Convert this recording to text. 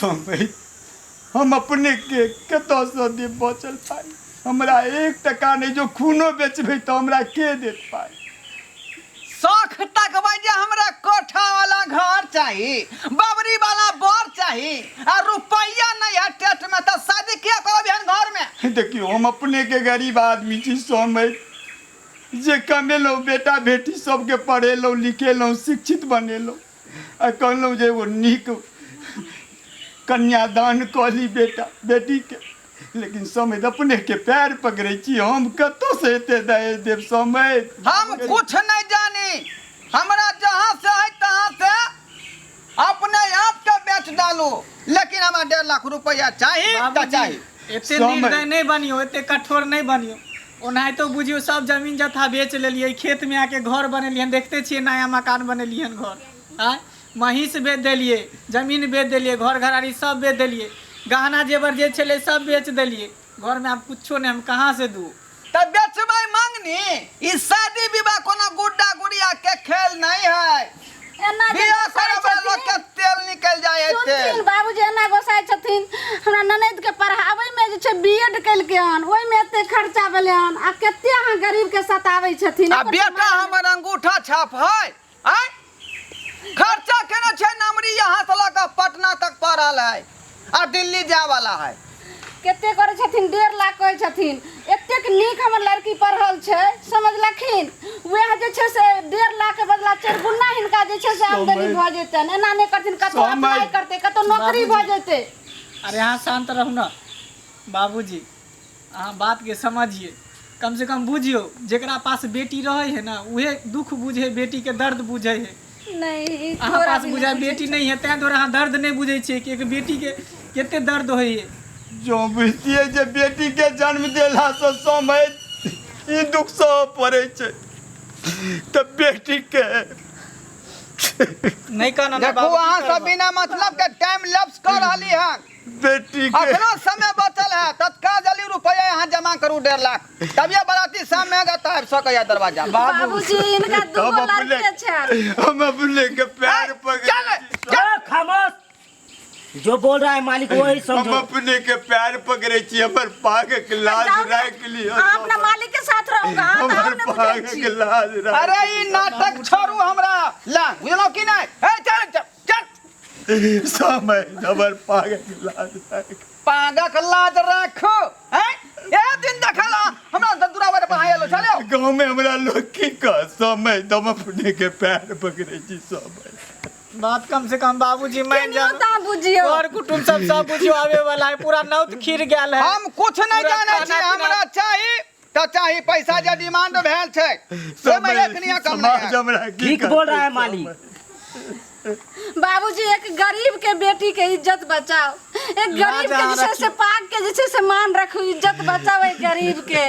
समय हम अपने के कतऽसँ देब बचल पाइ? हमरा एक टका नहि, जो खूनो बेचबै तऽ हमरा के देत पाइ? शौख तकबै जे हमरा कोठा वाला घर चाही, बबरी वाला बर चाही, आ रुपैया नहीं है टेट में, तऽ शादी किया करब एहन घर में? देखियौ, हम अपने के गरीब आदमी छी समय, जे कमेलहुँ बेटा बेटी सबके पढ़ेलहुँ लिखेलहुँ शिक्षित बनेलहुँ आ कहलहुँ जे एगो नीक कन्यादान कऽ ली बेटा बेटीके, लेकिन समय अपने के पैर पकड़ै छी, हम कतऽसँ एते दहेज देब समय? हम कुछ नहीं जानी, हमरा जहाँ से है तहाँ से अपने आप के बेच डालू, लेकिन हमरा 1.5 लाख रुपया चाही तऽ बाबूजी, चाही। एते समय। निर्दय नहि बनियौ, एते कठोर नहि बनियौ। ओनाहितो बुझियौ सब जमीन जथा बेच लेलियै, खेत में आके घर बनेलियै हन, देखते छियै नया मकान बनेलियै हन घर। आँय, महींस बेच देलियै, जमीन बेच देलियै, घर घरारी सब बेच देलियै, गहना जेवर जे छलै सब बेच देलियै, घरमे आब कुछो नहि, हम कहाँ से दू? तऽ बेचबै मंगनी? ई शादी विवाह कोनो गुड्डा गुड़िया के खेल नहीं है। एना जे बियाह गोसाइ करे वाला लोग के छथिन, तेल निकल जाए है, तेल। सुनथिन बाबूजी, एना गोसाइ छथिन, हमरा ननैद के पढ़ाबै में जे छै बी एड केलकै हन, ओहिमे एते खर्चा भेलै हन, आ कते अहाँ गरीब के सताबै छथिन। आ एको बेटा माय हमर अंगूठा छाप है, आँय खर्चा केने छै नमरी, यहाँ से लऽ कऽ पटना तक पढ़ल है आ दिल्ली जाय वाला है। कते करै छथिन, 1.5 लाख कहै छथिन। एतेक नीक हमर लड़की पढ़ल छै, समझलखिन? वएह जे छै से 1.5 लाख के बदला चारि गुना हिनका जे छै से आमदनी भऽ जेतनि। एना नहि करथिन, कतौ अप्लाई करतै, कतौ नौकरी भऽ जेतै। अरे अहाँ शान्त रहू ने बाबूजी, अहाँ बातके समझिए, कम से कम बुझियौ, जेकरा पास बेटी रहै है ना उहे दुख बुझे, बेटीके दर्द बुझे है। नहीं, अहाँ थोड़ा पास भी बुझाय नहीं। बेटी नहीं है, तें दुआरे अहाँ दर्द नहीं बुझै छियै कि एक बेटीके कते दर्द होइ है। जो बुझतियै जे बेटीके जन्म देलासँ समय ई दुख सहऽ पड़ै छै तऽ बेटीके नहीं कहना ना देखू बाबू, की अहाँ सब करब? बिना मतलब के टाइम लैप्स कऽ रहली हन। बेटी के अखनो समय बचल है, तत्काल जल्दी रुपया यहाँ जमा करू 1.5 लाख, तभिए बराती शाम में अगर आबि सकैया दरवाजा। बाबूजी, इनका हम दूगो अपने लड़के छै। हम अपने के पैर पकड़ चल ए, खामोश, जो बोल रहा है मालिक वही हम समझो। अपने के पैर पकड़े छी, हमर पागक लाज जाउ ने, राखि लिअ। अहाँ अपना मालिक के साथ रहूंगा, अहाँ तऽ हमर हम नहि बुझै पागक छी। लाज राखि। अरे ई नाटक छोड़ू हमरा ला, बुझलहुँ कि नहि? हे चल चल चल। समय हमर पागक लाज राखि। पागक लाज राखू हैं, ए दिन देखल हमरा दुरावर पर आयल छलियो। गाँव में हमरा लोग की कह समय, हम अपने के पैर पकड़े छी समय। बात कम से कम बाबूजी मान केनियो जानो, तऽ अहाँ बुझियौ। और कुटुम्ब सब सब बुझियो आवे वाला है, पूरा नौत खीर गेल है। हम कुछ नहीं पूरा जानै छी। खाना पीना- हमरा चाही तऽ चाही पैसा, जे डिमांड भेल छै ओहिमे एक निया कम नहीं समाज है। हमरा की ठीक बोल रहा है मालिक। बाबूजी, एक गरीब के बेटी के इज्जत बचाओ, एक गरीब के अहाँ जे छै से रखियौ। पाग के जे छै से मान रखू, इज्जत बचाओ एक गरीब के।